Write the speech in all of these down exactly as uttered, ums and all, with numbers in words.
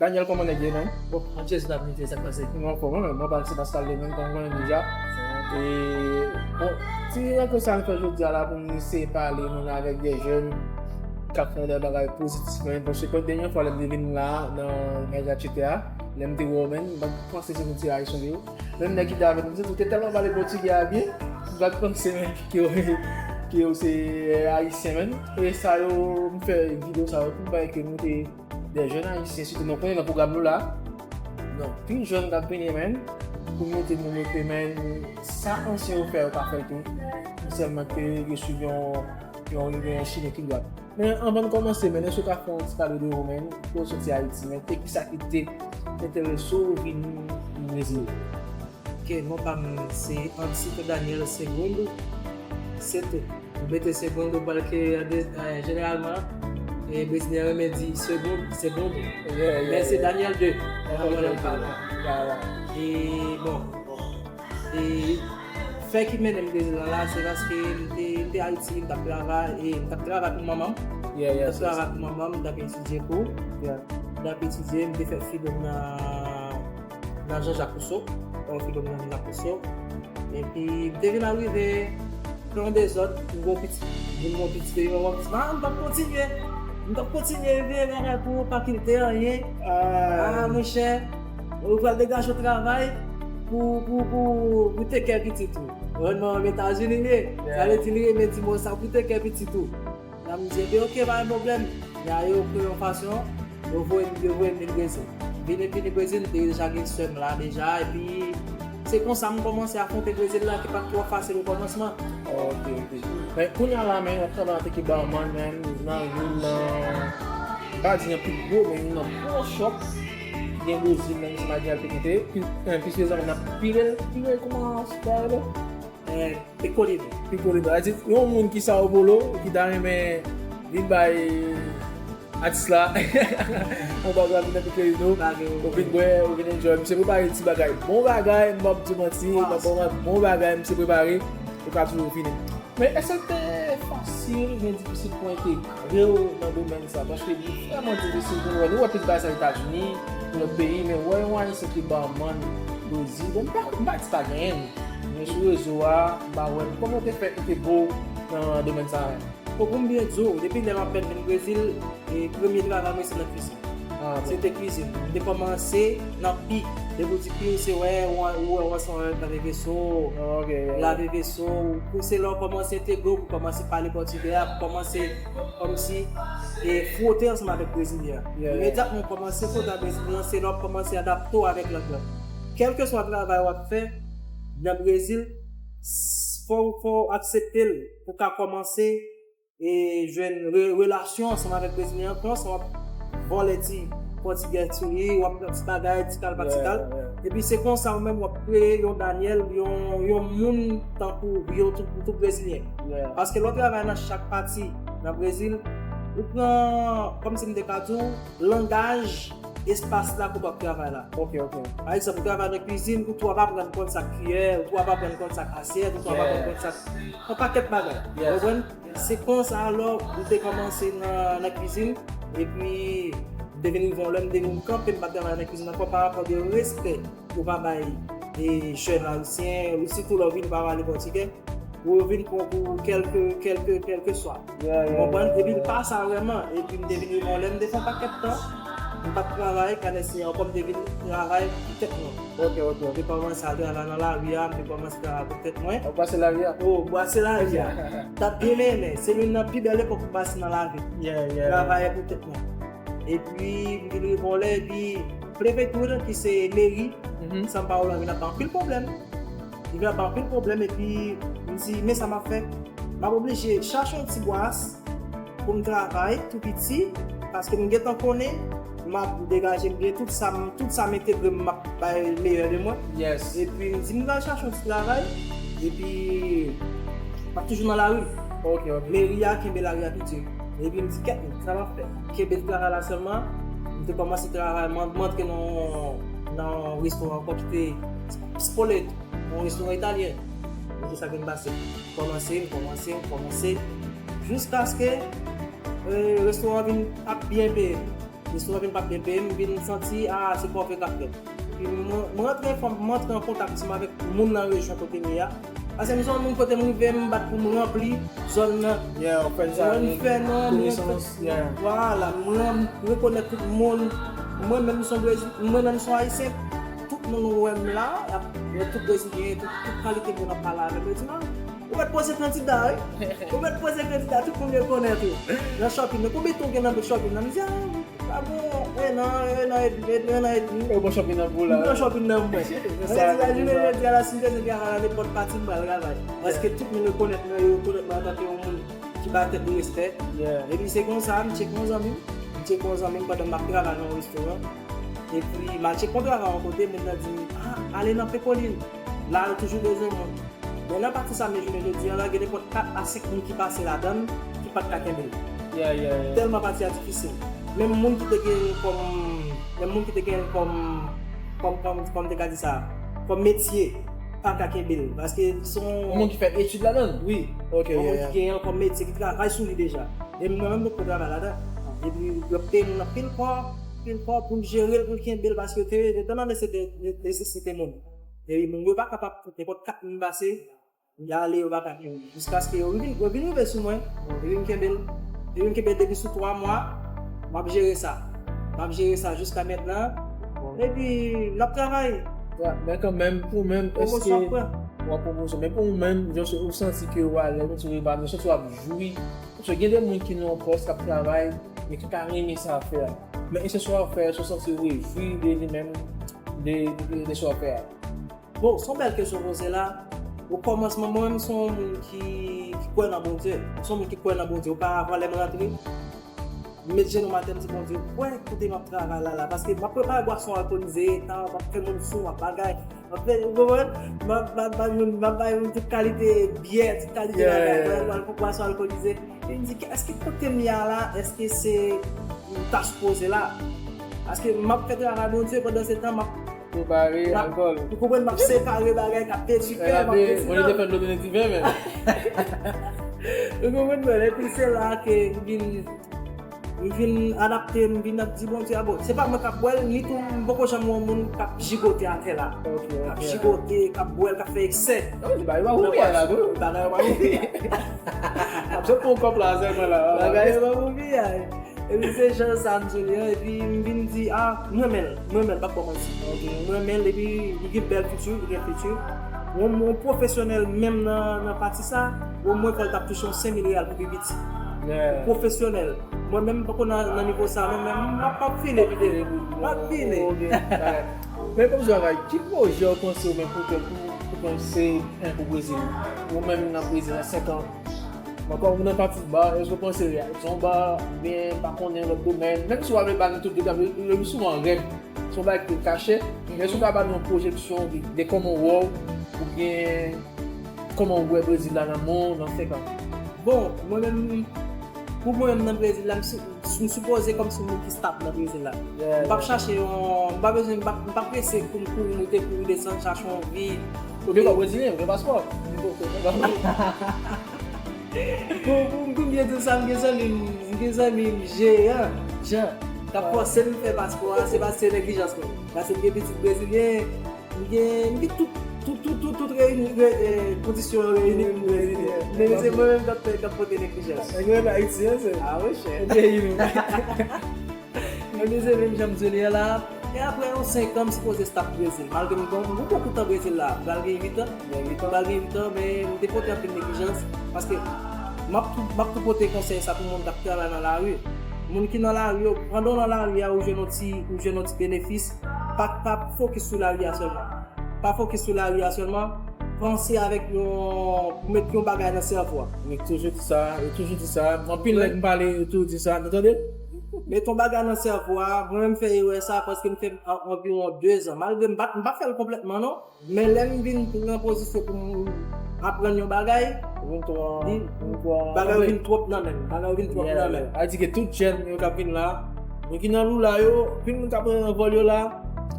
Daniel, kòman nèg ye, man? Bon, an Jezi n ap lite, sa k pase? Nou anfòm, mwen menm, mwen pa se Pascal Lenon, kòm ou konnen deja. E, bon, ti rankontre sa nou fè jodi a la pou nou eseye pale, nou la avèk de jèn k ap fè de bagay pozitif, men, paske dènye fwa lè m te vin la, nan Mèja Tchete a, lè m te wè w, men, m pa t panse se yon ti Ayisyen li ye. Menm nèg ki te avè nou, ou te tèlman pale pòtigè a byen, m pa t panse, men, ke w, ke w se, eh, Ayisyen, men. E sa yo, m fè videyo sa yo, pou bay ke nou te de jèn Ayisyen, sitou nou konnen nan pwogram nou la, nan pil jèn k ap vini, men, pou mete nou mete, men, sa ansyen yo fè, yo ka fè tou. Sèlman ke yo swiv yon, yon, yon chimen ki dwat. Men anvan n kòmanse, men, èske w ka fè yon ti pale de ou, men, kote w soti Ayiti, men, e kisa ki te enterese w vin Brezil? Ok, non pa m se Antito Daniel Segundo. Se tou. Ou mete Segundo paske, eh, jeneralman, eh, Brezilyen renmen di Segundo, Segundo. Yeah, yeah, men se yeah. Daniel de. Ah, ok, ok. Yeah, yeah. E, bon, e fè ki mennen m Brezil la, la, se paske m te, m te Ayiti, m t ap travay, e m t ap travay pou manman m. Yeah, yeah, m t ap travay pou manman m, m t ap etidye kou. Yeah. M t ap etidye, m te fè filo nan nan Jean Jacques Rousseau, yon filozòf nan Jean Jacques Rousseau. Epi, m te vin arive, fè yon dezòd, m gen yon pitit, vin yon pitit, vin yon pitit, ah, m p ap kontinye, m p ap kontinye, vye bagay pou pa kilte anyen. Ah, monchè, ou pral degaje yon travay pou, pou, pou, pou te kè pitit ou. Ou konn manman Etazini ye, sa vle di li renmen ti mo sa pou te kè pitit ou. Nan m di, ebyen, ok, pa gen pwoblèm. Men yo kreye yon fason, yo voye m, yo voye m vin Brezil. Vin, vin Brezil, m te deja gen sè m la deja, epi se konsa m kòmanse afwonte Brezil la, ki pa t twò fasil o kòmansman. Ok, ok. Men kounye a la, men, w ap travay antanke barman, men, nan youn nan, m pa di nan pi gwo, men youn nan gwo shop ki gen Brezil, men, se Manuel Pekete. Pi, eh, pi prezan, nan Pirel, Pirel, kòman se rele? Eh, Pecorino. Pecorino. Sa vle di, yon moun ki Sao Paulo, ki ta renmen vin bay atis la yon bagay vin nan Pecorino. Ou vin bwè, ou vin enjoy. Misye prepare ti bagay. Bon bagay, m p ap di manti, m ap ba w manti, bon bagay, misye prepare, ou ka toujou vini. Men èske te fasil, men difisil pou entegre w nan domèn sa? Paske li vrèman difisil pou nou wè. Nou wè plis bagay sa Etazini, pou lòt peyi, men wè yon Ayisyen ki barman Brezil, bon, m pa, m pa di pa genyen. Men sou rezo a, m pa wè. Kòman w te fè entegre w nan domèn sa a? Bon, pou m byen di w, depi lè m ap fèt vin Brezil, e premye travay mwen se nan kwizin. Ah, se te kwizin. M te kòmanse nan pi. Depi w di pi, se wè, ou wè, ou wè, ou wè, se yon lave veso, lave veso. Pou se lè w kòmanse entegre w, pou kòmanse pale pòtigè a, pou kòmanse kòmsi, e, fwote ansanm avèk brezilyen an. Yeah, yeah. Imedyatman w kòmanse fwote ak brezilyen an, se lè w ap kòmanse adapte w avèk lang lan. Kèlkeswa travay w ap fè nan Brezil, s-, fò, fò w aksepte l pou w ka kòmanse e jwenn re-, relasyon ansanm avèk brezilyen an, konsa w ap vòlè ti pòtigè sou li, w ap pran ti bagay, ti kal pa ti kal. Yeah, yeah. Epi se konsa ou menm w ap kreye yon Daniel, yon, yon moun tankou yo tou, tou brezilyen. Yeah. Paske lè w travay nan chak pati nan Brezil, ou pran, kòmsi m te ka di w, langaj espas la kote w ap travay la. Ok, ok. Pa egzanp, ou travay nan kwizin, ou tou ap aprann konn sa k kiyè, ou tou ap aprann konn sa k asyèt, ou tou ap aprann konn sa k, yon pakèt bagay. Yes. Ou konprann? Se konsa, alò, m te kòmanse nan, nan kwizin, epi m te vin rive yon lè, m te vin kanpe, m pa t travay nan kwizin ankò, parapò de respè yo pa bay, e, jèn ayisyen, sitou lè w vin pa pale pòtigè, pou yo vin pran w pou kèlke, kèlke, kèlkeswa. Yeah, yeah, yeah, yeah. Ou konprann? Epi l pa sa vrèman, epi m te vin rive yon lè, m te fè yon pakèt tan, m pa t travay, kanè siyen ankò, m te vin travay pou tèt mwen. Ok, ok, ok. M te kòmanse al travay nan lari a, m te kòmanse travay pou tèt mwen. Ou brase lari a? Oh, brase lari a. T ap byen mennen. Se youn nan pi bèl epòk pou m pase nan lavi m. Yeah, yeah. Travay pou tèt mwen. Epi, m vin rive yon lè, epi prefekti ki se meri São Paulo vin ap ban anpil pwoblèm. Li vin ap ban anpil pwoblèm, epi m di, men sa m ap fè. M ap oblije chache yon ti bwas pou m travay tou piti, paske m gentan konnen m ap degaje m byen, tout sa m, tout sa m entegre m, m ap bay meyè de mwen. Yes. Epi m di m pral chache yon ti travay, epi m ap toujou nan lari. Ok, ok. Meri a, kenbe lari a pi di. Epi m di, kèt, sa m ap fè. Kenbe travay la sèlman, m te kòmanse travay, m, m antre nan, nan yon restoran ankò ki te Spoleto, yon restoran italyen. E se sa ki m pase. Kòmanse, m kòmanse, m kòmanse. Jiskaske, e, restoran an vin ap byen peye m. Restoran vin pa byen peye m, m vin santi, a, se kòve k ap fèt. Epi mwen, mwen rantre, fò m, mwen rantre an kontak ansanm avèk moun nan rejyon kote m ye a. Paske m se yon moun kote m rive, m bat pou m ranpli zòn nan. Yeah, ou fè sa, mwen m fè non, mwen fè, yeah. Vwala, mwen m rekonèt tout moun. Mwen menm m se yon Brezi-, mwen menm m se yon Ayisyen. Tout moun wè m la, y ap, y ap tout Brezilyen, tout, tout kalite moun ap pale avè m. Yo di, "Non, ou mèt poze kandida, wi. Ou mèt poze kandida, tout moun rekonèt ou." Nan shopping nan, konbyen tan w gen nan shopping nan? M di, "A, pa gon, en an, en an edmi, en an edmi." Ou pran shopping nan pou la. M pran shopping nan pou mwen. Mwen di, "Lajounen jodi a la, si m bezwen travay nan nenpòt pati, m pral travay." Paske tout moun rekonèt mwen, yo rekonèt mwen antanke yon moun ki bay tèt li respè. Yeah. Epi se konsa, m tcheke yon zanmi m. M tcheke yon zanmi m pandan m ap travay nan yon restoran. Epi, m al tcheke yon travay yon kote, moun nan di m, "A, ale nan Pekolin. La, yo toujou bezwen moun." Men nan pati sa, men jounen jodi a la, gen nenpòt kat a senk moun ki pase ladan l, ki pa t ka kenbe l. Yeah, yeah, yeah. Tèlman pati a difisil. Menm moun ki te gen kòm, menm moun ki te gen kòm, kòm, kòm, kòm te ka di sa, kòm metye, pa ka kenbe l. Paske se yon moun ki fè etid ladan l? Wi. Ok, yon moun ki gen l kòm metye, ki travay sou li deja. E mwen menm, m poko travay ladan. Epi, yo peye moun anpil kò, anpil kò pou l jere l, pou l kenbe l, paske yo te, yo te nan nesesite, nesesite moun. Epi, moun yo pa kapab, nenpòt kat moun pase, y ale, yo pa ka kenbe l. Jiskaske yo vin, yo vin rive sou mwen, yo vin kenbe l. Yo vin kenbe l depi sou twa mwa, m ap jere sa. M ap jere sa jiska mentnan. Epi, n ap travay. Ya, men kanmenm, pou ou menm, èske w ap pran pwomosyon? Men pou ou menm, jan ou santi ke w alèz, ou santi w epanye, ou santi w ap jwi. Paske gen de moun ki nan yon pòs k ap travay, men ki pa renmen sa y ap fè a. Men èske sa w ap fè a, èske w santi w rejwi de li menm, de, de, de sa w ap fè a? Bon, se yon bèl kesyon w poze la. O kòmansman, mwen menm, m se yon moun ki, ki kwè nan Bondye. M se yon moun ki kwè nan Bondye. Oparavan, lè m rantre, m met jenou m atè, m di, "Bondye, kwè kote m ap travay la, la." Paske m ap prepare bwason alkolize, tan, m ap fè moun sou, m ap bagay. M ap fè, ou konprann? M ap, m ap bay moun, m ap bay moun tout kalite byè, tout kalite bagay. Mwen, mwen, bwason alkolize. E m di, "Èske kote m ye a la, èske se, m ta sipoze la?" Paske m ap fè travay Bondye, pandan se tan, m ap prepare alkòl. Ou konprann, m ap separe bagay k ap detwi kè, m ap detwi nanm. Ou konprann mwen, epi se la ke m vin, m vin adapte, m vin ap di Bondye, "A bon, se pa mwen k ap bwè l, ni tou m poko janm wè yon moun k ap jigote atè la." K ap jigote, k ap bwè l, k ap fè eksè. Bagay yo pa pou piyay la tou. Bagay yo pa pou piyay. Ap sot pou yon kòb la, sèlman la. Bagay yo pa pou piyay. Epi se jan sa m di li an, epi m vin di, a, m renmen l, m renmen l, pa fò manti. M renmen l, epi li gen bèl fiti, li gen fiti. Yon, yon pwofesyonèl menm nan, nan pati sa, omwen fò l t ap touche yon senk mil reyal pou pi piti. Pwofesyonèl. Mwen menm, m poko nan, nan nivo sa, non, men m ap, m ap fini, m ap fini. Men kòm travay, ki pwojè w panse w menm pou fè pou, pou panse pou Brezil? Ou menm nan Brezil nan senk an, Ankò, ou nan pati ba, èske w panse se yon ba, oubyen pa konnen lòt domèn? Menm si w ap ba nou tout detay, yo, yo souvan rèd. Se yon bagay ki kache, men si w ta ba nou yon pwojeksyon de, de kòman w wè w, oubyen kòman w wè Brezil la nan men w nan senk an? Bon, mwen menm, pou mwen menm nan Brezil la, m si-, m sipoze kòmsi yon moun ki stab nan Brezil la. M p ap chache yon, m pa bezwen, m p ap, m p ap prese pou m kouri moute, kouri desann, chache yon vi. Ou gen kòb brezilyen, ou gen paspò. Pou, pou, pou m byen di w sa, m gen zanmi m, m gen zanmi m, Jean, Jean, k ap fòse m fè paspò a, se pa, se neglijans mwen. Paske m gen pitit brezilyen, m gen, m gen tout, tout, tout, tout, tout reyini, re-, e, kondisyon reyini pou m brezilyen. Men se mwen menm k ap fè, k ap pote neglijans. Nèg yo rele Ayiti, an, se? A wi, chè. Ou peyi nou. Mwen bezwen menm jan m di w li a la. E apre yon senk an, m sipoze stop Brezil. Malgre m gen yon bon kout tan Brezil la. M pral gen uit an. M pral gen uit an, men m te pote anpil neglijans. Paske m ap tou, m ap tou pote konsèy sa pou moun k ap travay nan lari. Moun ki nan lari yo, pandan w nan lari a, ou jwenn yon ti, ou jwenn yon ti benefis. Pa, pa fokis sou lari a sèlman. Pa fokis sou lari a sèlman. Panse avèk yon, pou met yon bagay nan sèvo a. Mwen toujou di sa, yo toujou di sa. Anpil nèg m pale, yo toujou di sa. Nou tande? Met yon bagay nan sèvo a. Mwen menm m fè erè sa paske m fè an-, anviwon de zan. Malgre m pa, m pa fè l konplètman, non. Men lè m vin pran pozisyon pou m aprann yon bagay, vin twò, li, vin twò, bagay yo vin twòp nan men m. Bagay yo vin twòp nan men m. A di ke tout jèn yo k ap vin la, moun ki nan lou la yo, anpil moun k ap pran anvòl yo la,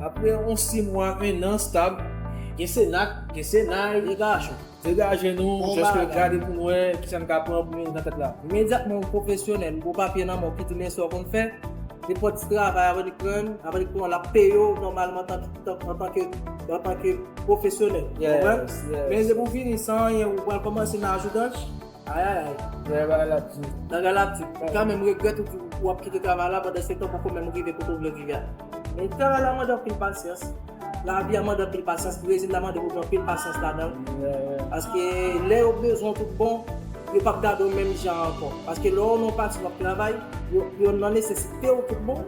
apre yon sis mwa, en an stab, gen Senak, gen Senay. Degaje w. Degaje nou, jès pou gade pou n wè kisa n ka pran pou nou nan tèt la. Imedyatman ou pwofesyonèl, ou gon papye nan men w ki di men sa w konn fè, nenpòt ti travay, avan li pran, avan li pran, l ap peye w nòmalman antanke, antanke, antanke pwofesyonèl. Ou konprann? Men depi w vini san anyen, ou pral kòmanse nan ajoudanj, ayayay. Bagay la ap di. Bagay la ap di. Ou ka menm regrèt ou di w ap kite travay la pandan se tan poko menm rive kote w vle rive a. Men travay la mande anpil pasyans. Lavi a mande anpil pasyans, rezil la mande pou gen anpil pasyans ladan l. Paske lè yo bezwen w tout bon, yo p ap gade w menm jan ankò. Paske lè w nan yon pati w ap travay, yo, yo nan nesesite w tout bon,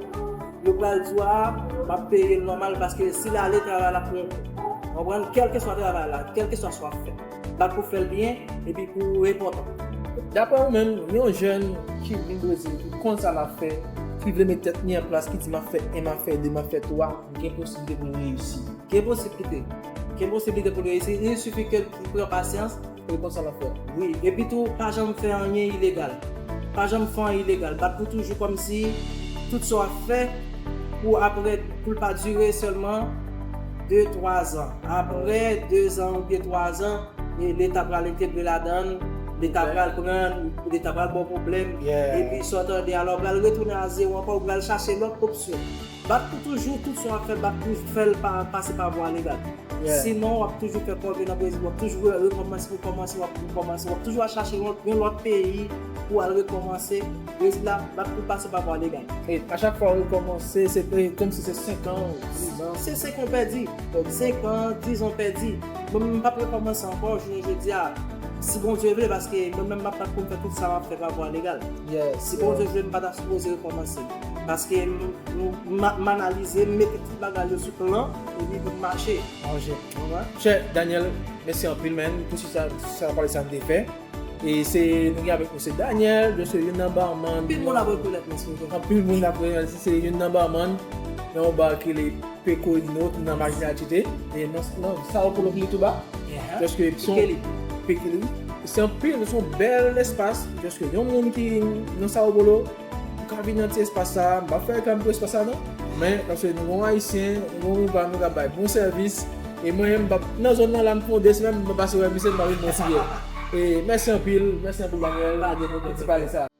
yo pral di w, a, m ap peye l nòmal, paske si l ale, travay la pou, w konprann, kèlkeswa travay la, kèlkeswa sa w ap fè, bat pou fè l byen, epi pou w enpòtan. Daprè ou menm, yon jèn ki vin Brezil, ki konn sa l ap fè, ki vle met tèt li an plas, ki di, m ap fè en, m ap fè de, m ap fè twa, gen posiblite pou l reyisi? Gen posiblite. Gen posiblite pou l reyisi. Il sifi ke l pran pasyans. Pou l konn sa l ap fè. Wi. Epi tou, pa janm fè anyen ilegal. Pa janm fè anyen ilegal. Bat pou toujou kòmsi tout sa w ap fè, pou apre, pou l pa dire sèlman de, twa zan. Apre de zan oubyen twa zan, e Leta pral entegre ladan l, Leta pral pran, Leta pral ba w pwoblèm, epi sa w tande a la, w pral retounen a zewo ankò, w pral chache lòt opsyon. Bat pou toujou, tout sa w ap fè, bat pou fè l pa, pase pa vwa legal. Sinon, w ap toujou fè kòve nan Brezil, w ap toujou re-, rekòmanse, rekòmanse, w ap rekòmanse, w ap toujou al chache yon, yon lòt peyi pou al rekòmanse. Brezil la, bat pou pase pa vwa legal. E a chak fwa w rekòmanse, se, e, kòmsi se senk an, diz an. Se senk an pèdi. Senk an, diz an pèdi. Mwen menm, m p ap rekòmanse ankò, jounen jodi a, si Bondye vle, paske mwen menm, m ap bat pou m fè tout sa m ap fè pa vwa legal. Si Bondye vle, m pa ta sipoze rekòmanse. Paske m, m, m, m analize, m mete tout bagay yo sou plan, epi pou m mache. Chè Daniel, mèsi anpil, man, pou sa, sa pale sa n te fè. E se, nou gen avèk nou, se Daniel, yo se youn nan barman. Anpil moun ap rekonèt mwen, si w vle. Anpil moun ap rekonèt, se youn nan barman nan yon bar ki rele Pecorino, ki nan Marginal City. E nan, nan Sao Paulo, ki li tou ba. Paske se yon Pekili. Se anpil, se yon bèl espas. Paske yon moun ki nan Sao Paulo, ou ka vin nan ti espas sa, m pa fè reklame pou espas sa non. Men, paske nou gon Ayisyen, nou gon Rival, nou ka bay bon sèvis. E mwen menm, m p ap nan zòn nan la, m fè yon de semèn, m pase wè misye, m pa vin bon sijè. E mèsi anpil, mèsi anpil, Daniel, pou ti pale sa.